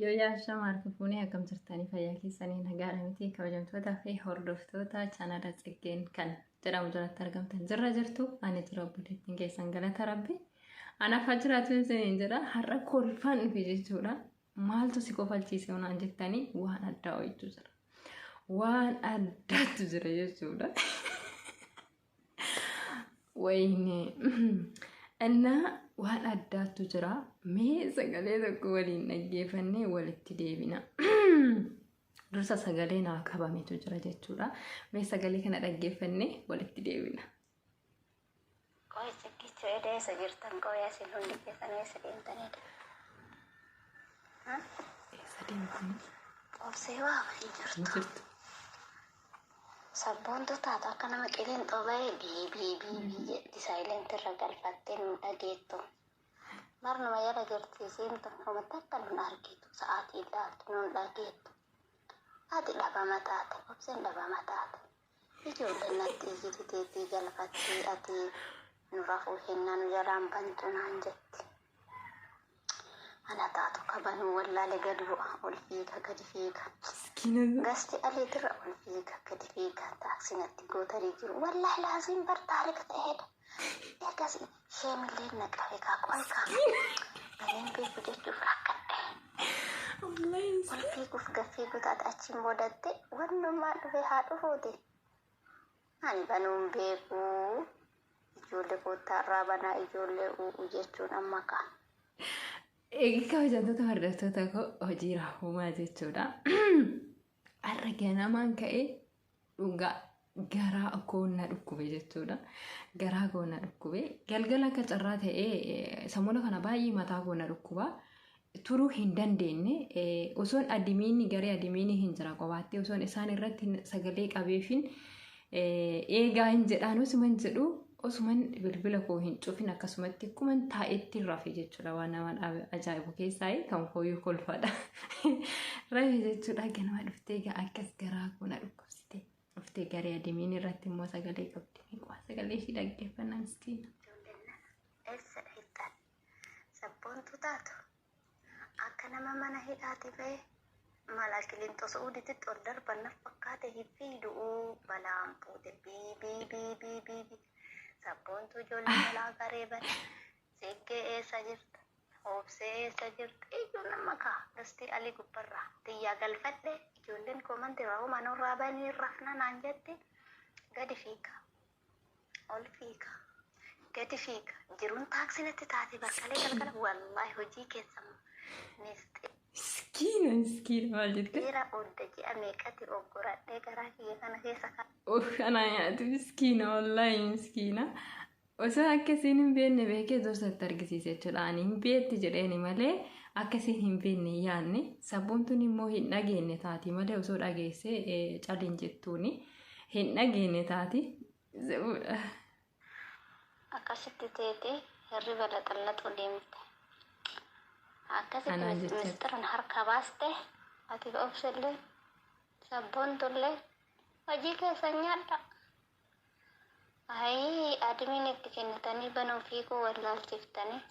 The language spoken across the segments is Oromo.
Yoo yaasha maarka fuunee akkam jirtanii fayyaa keessanii nagaadha miti kabajamtootaa fi hordoftoota chaanala Tsiggeen kan jedhamu jalatti argamtan jirra jirtu ani jira obboleettiin keessan galata rabbi anaaf haa jiraatu isiniin jedha har'a kolfaan dhufe jechuudha maaltu si kofalchiise naan jettanii waan addaa wayiitu jira waan addaatu jira jechuudha. Wayne innaa waan addaatu jira mee sagalee tokko waliin dhaggeeffannee walitti deebina. Dursa sagalee naa qabametu jira jechuudha. Mee sagalee kana dhaggeeffannee walitti deebina. Qoy Tsiggicho eda eessa jirtan qoy asin hundi keessan eessa deemtanidha? Eessa deemtanii? Obsee waama hin Hin jirtu. jirtu. Sabboontu taatu akka nama qilinxoo bahee bii bii bii bii jetti saayilenti irra galfattee nun dhageettu. Marnuma jala jirti isiin tun homa takka nun argitu sa'aatii ilaaltu nun dhageettu. Ati dhabama taate obseen dhabama taate. Ijoolleen natti iyyiti teetii galfattee ati nu rafuu hennaa nu jalaan bantu naan jetti. Ana taatu ka banuu wallaale gadi bu'a ol fiiga gadi fiiga. Miskiina. Gasti aliitirra ol fiiga gadi fiiga taaksii natti gootanii jiru. Wallaahi laaziin bar taarika ta'eedha. Eegas sheemilleen na qabe kaa qoy kaa. Baneen beeku jechuuf rakkadhe. Wallahi Ol fiiguuf gad fiiguu taate achiin boodatte wannummaan dhufe haa dhufuuti. Ani banuun beeku. Ijoollee koottaa irraa banaa ijoollee u'u jechuun amma kaa. Egaa kabajamtoota hordoftoota koo hojii raafumaa jechuudha. Har'a ganamaan ka'ee dhugaa garaa koo na dhukkube jechuudha. Garaa koo na dhukkube. Galgala akka carraa ta'ee sammuna kana baay'ee mataa koo na dhukkuba. Turuu hin dandeenye osoon adimiinni garee adimiinii hin jira qobaatti osoon isaan irratti sagalee qabeefin eegaa hin jedhaan osuman jedhu osuman bilbila koo hin cufin akkasumatti akkuman taa'etti rafe jechuudha waan nama ajaa'ibu keessaa kan kooyyuu kolfadha. Rafe jechuudha ganama dhuftee egaa akkas garaa koo na dhukkubsite dhuftee garee adimiin irratti immoo sagalee qabdi miqwaa sagalee ishii dhaggeeffannaa miskiina. Ijoolleen nana eessa dhayxan sabboontuu taatu akka nama mana hidhaati ba'e mala qilinxo su'uudititti ol darban naf fakkaate hin fiidu uu balaan buute bii bii bii bii bii bii sabboontuu ijoollee balaa garee bane Tsiggee eessa jirta Obsee eessa jirta iyyuu nama kaa gastii alii gubbarraa tiyyaa galfadhe ijoolleen koomanti rahuma nurraa banii rafna naan jetti gadi fiiga ol fiiga gadi fiiga jiruun taaksii natti taate barkalee galgala wallaahi hojii keessa Miskiina miskiina maal jette? misxeera odda ji'a meeqati oggoradhee garaa kiyya kana keessa Of anaa nyaatu miskiina wallaahi miskiina. Osoo akka isiin hin beekne beekee dursa itti argisiise jechuudha. Ani hin beekti jedheeni malee akka isiin hin beekne hin yaadne. Sabboontuun immoo hin dhageenye taati malee osoo dhageessee caliin jettuuni hin dhageenye taati. Akkasitti teetee hirriba laxallaxuu deemte. Akkasitti Anaan jecha. misxiran harka baaste ati obsillee sabboontullee hojii keessan nyaadha. Ayii admin itti kennitanii banuun fiiguu wallaalchiftanii.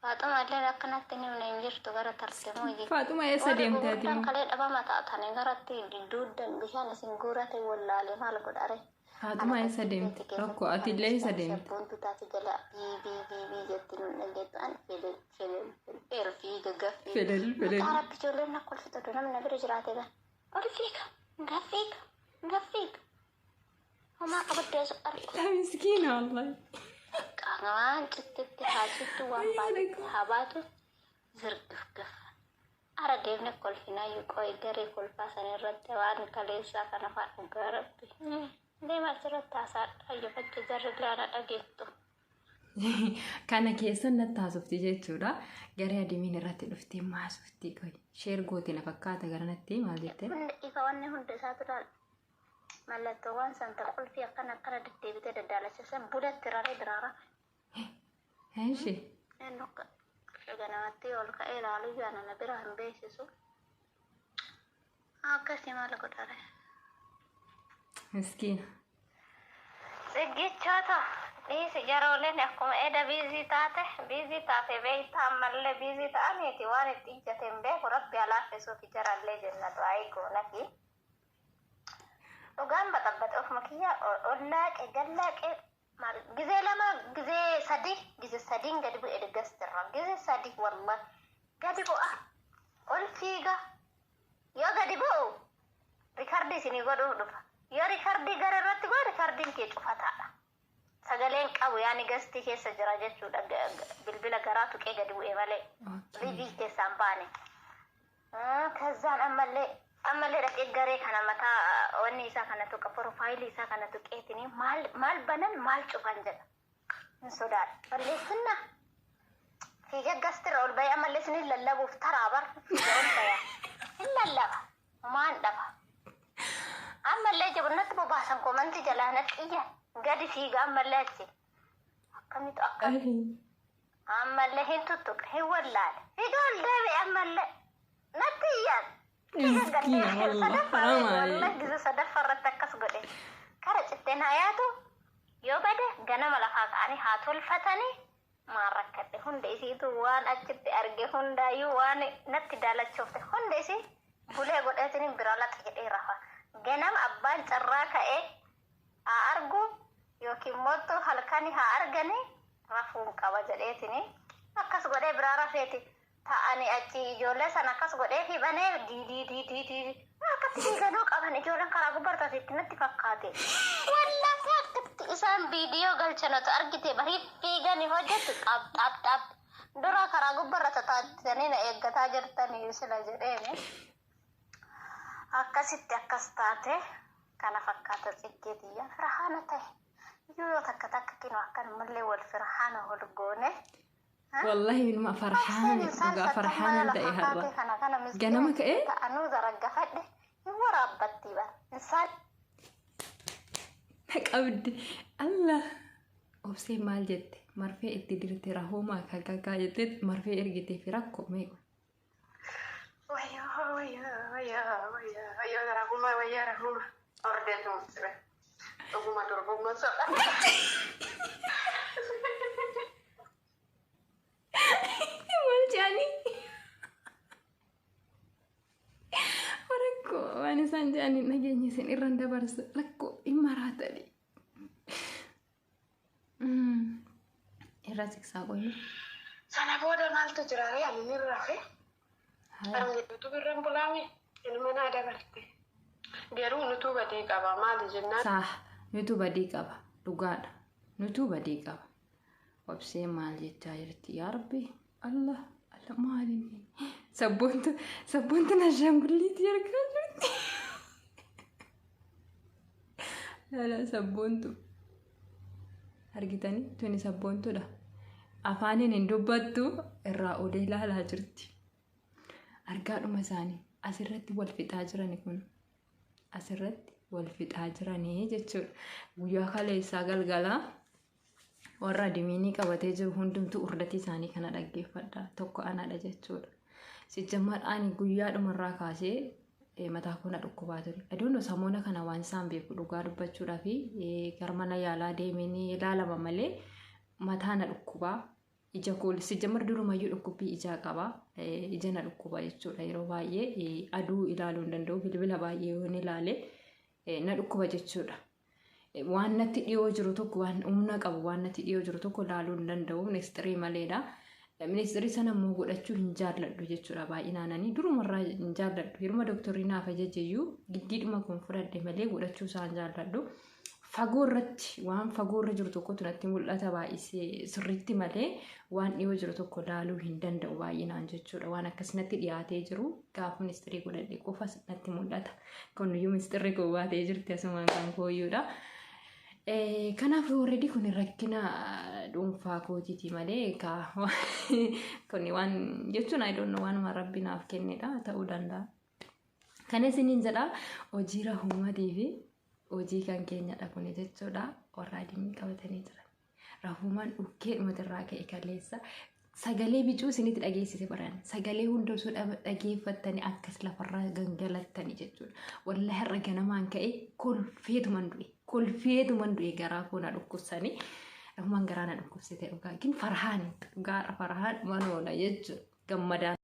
Faaxuma illee akkanatti hin himne hin jirtu gara tartimoo hojii. Faaxuma eessa Warri deemte ati gurguddaan immoo? kalee dhabama taatanii garatti dudduuddan bishaan isin guurate wallaale maal godhare. Faaxuma eessa deemte? Rakkoo ati illee eessa deemte? Sabboontu taate jala bii bii bii bii jetti nun dhageettu an felel felel felel fiiga gaffii. Felel felel. Maqaa rabbi ijoolleen na kolfitu oduu namni na bira jiraate ban. Ol fiiga gaffiiga gaffiiga. Homaa qabadde as argu. Yaa miskiina wallahi. Waan cittitti haa cittu waan baatutti haa baatu zirgif gaf. Ara deemne kolfinaayyuu qoy garee kolfaa san irratti waan kaleessaa kana faa dhugaa rabbi. Deema achirratti haasaadha ayyafacha jarri laana dhageettu. Kana keessa natti haasofti jechuudha. Garee adimiin irratti dhuftee maasofti qoy. Sheer goote na fakkaata gara natti maal jette? Hundi ifa wanni hundi isaatu laal. Mallattoowwan san ta qulfii akkana akkana deddeebitee daddaalacha san bulatti raree biraa rafe. Eeshi. Eenyu akka ganamatti ol ka'ee ilaalu jaana na bira hin beeksisu. Akkasii maal godhare. Miskiina. Tsiggichoota Dhiisi, jarooleen akkuma eda busy taate, busy taate beeyta. Ammallee busy ta'aniiti waan itti ijjate hin beeku. Rabbi alaaffisuufi jarallee jenna, du'aayii goonafi. Dhugaan baxabbate ofuma kiyya ollaaqe gallaaqe. Maal, gizee lama, gizee sadi, gize sadiin gadi bu'e gastirra, gize sadi wallahi gadi bu'a, ol fiiga. Yoo gadi bu'u record isinii godhuuf dhufa. Yoo record gara irratti godhu, recordiin kee cufataadha, sagaleen qabu. Yaani guest keessa jira jechuudha. Bilbila garaa tuqee gadi bu'e malee live keessaan baane. Kazaan ammallee dhaqee garee kana mataa wanni isaa kana tuqa, profile isaa kana tuqeetini maal maal banan, maal cufan jedha. Hin sodaadha. Balleessinna. Fiigee gastirra ol bahee ammallee isinin lallabuuf taraa bar fiigee ol baya. Hin lallaba. Maan dhaba. Ammallee jiru bobaasan, comment jalaa natti iyyan. Gadi fiiga ammallee achi. Akkamitu akka ammallee hin tuttuqa, hin wallaale. Fiiga ol deebi'e, ammallee natti iyyan. Miskiina wallah, haram Wallah gize sadaffaa irratti akkas godhe. Kara citteen hayaatu yoo bade ganama lafaa ka'anii haa tolfatanii. Maan rakkadhe? Hunda isiitu waan achitti arge hundaayyuu waan natti daalachoofte hunda isii bulee godheetiin bira laxa jedhee rafa. Ganama abbaan carraa ka'ee haa argu yookiin moottuu halkanii haa arganii rafuun qaba jedheetini akkas godhee biraa rafeeti. Ta'anii achi ijoollee sana akkas godhee fi banee diidii diidii diidii akkatti fiiganuu qaban ijoolleen karaa gubbartaatitti natti fakkaate. Wallaahi akkatti isaan viidiyoo galchan otoo argite barii fiiganii hojjetu, xaap xaap xaap dura karaa gubbarra tataatanii na eeggataa jirtanii sila jedheeni. Akkasitti akkas taate, kana fakkaata. Tsiggeetiyya firhaana ta'e yoo takka takka kinu akkanumallee wal firhaana ol goone. Wallahi inuma farhaana, dhugaa farhaanaan ta'e har'a. Ganama ka'ee Anuu zaraggafadhe, hin waraabbatti bara. Insaan qabdi. Allah. Obsee maal jette? Marfee itti dirte, rahoomaa kakakaa jettee marfee ergitee fi rakkoo meeqa? Wayyoo, wayyoo, wayyoo, wayyoo, wayyoo, rahuma, wayyoo, rahuma. Ordeetu sire. Dhuguma durbummaa soda. Maal jedhanii? Rakkoo waan isaan jedhanii nageenya isin irraan dabarsa, rakkoo hin maraatanii. Irra siksaa qoyyu. Sana booda maaltu jira ree? Ani ni rafe. Ani utuu birran bulaami ilma naa dabarte. Garuu nutuu badii qaba, maali jennaan. Saah, nutu badii qaba, dhugaadha, nutu badii qaba. Obsee maal jechaa jirti? Yaa Rabbi, Allah Allah, maalinni sabboontu sabboontu ashaangulliitii argaa jirti. Laala, sabboontu argitanii? Tuni sabboontuudha. Afaaniin hin dubbattu, irraa olee ilaalaa jirti. Argaadhuma isaanii asirratti wal fixaa jirani, kun asirratti wal fixaa jiranii jechuudha. Guyyaa kaleessaa galgalaa warra admin qabatee jiru hundumtuu urdatii isaanii kana dhaggeeffadha. Tokko anadha jechuudha. Sijjammaadhaan ani guyyaa dhumarraa kaasee mataa koo na dhukkubaa ture. Aduun samoona kana waan isaan beeku, dhugaa dubbachuudhaa fi gara mana yaalaa deemanii ilaalama malee mataa na dhukkubaa. Ija koo sijjammar durumayyuu dhukkubbii ijaa qaba. Ija na dhukkuba jechuudha yeroo baay'ee. Aduu ilaaluu hin danda'u, bilbila baay'ee yoo ilaale na dhukkuba jechuudha. Waan natti dhiyoo jiru tokko, waan humna qabu, waan natti dhiyoo jiru tokko ilaaluu hin danda'u ministirii maleedha. Ministirii sana immoo godhachuu hin jaalladhu jechuudha baay'inaananii durumarraa hin jaalladhu. Yeruma dooktorri naaf ajajeyyuu giddiidhuma kun fudhadhe malee godhachuu isaa hin jaalladhu. Fagoo irratti waan fagoo irra jiru tokkotu natti mul'ata baay'isee sirriitti malee waan dhiyoo jiru tokko ilaaluu hin danda'u baay'inaan jechuudha. Waan akkas natti dhiyaatee jiru gaafa ministirii godhadhe qofa natti mul'ata. Kunuyyuu ministirri koo baatee jirti, asumaan kan kooyyuudha. Kanaaf already kun rakkina dhuunfaa kootiiti malee kun waan jechuun, I don't know, waanuma rabbi naaf kennedha ta'uu danda'a. Kana isiniin jedha, hojii rahumatii fi hojii kan keenyadha kuni jechuudha. Warra adiin qabatanii jiran. Rahumaan dhukkee dhumatirraa ka'e kaleessa. Sagalee bicuu isinitti dhageessise baran. Sagalee hunda osoo dhageeffattanii akkas lafarraa gangalattanii jechuudha. Wallahi har'a ganamaan ka'e kolfeetuman du'e. Kolfeetuman du'e, garaa koo na dhukkubsanii. Rahumaan garaa na dhukkubsite dhugaa. Gin farhaan dhugaadha, farhaan manoona jechuudha. Gammadaan.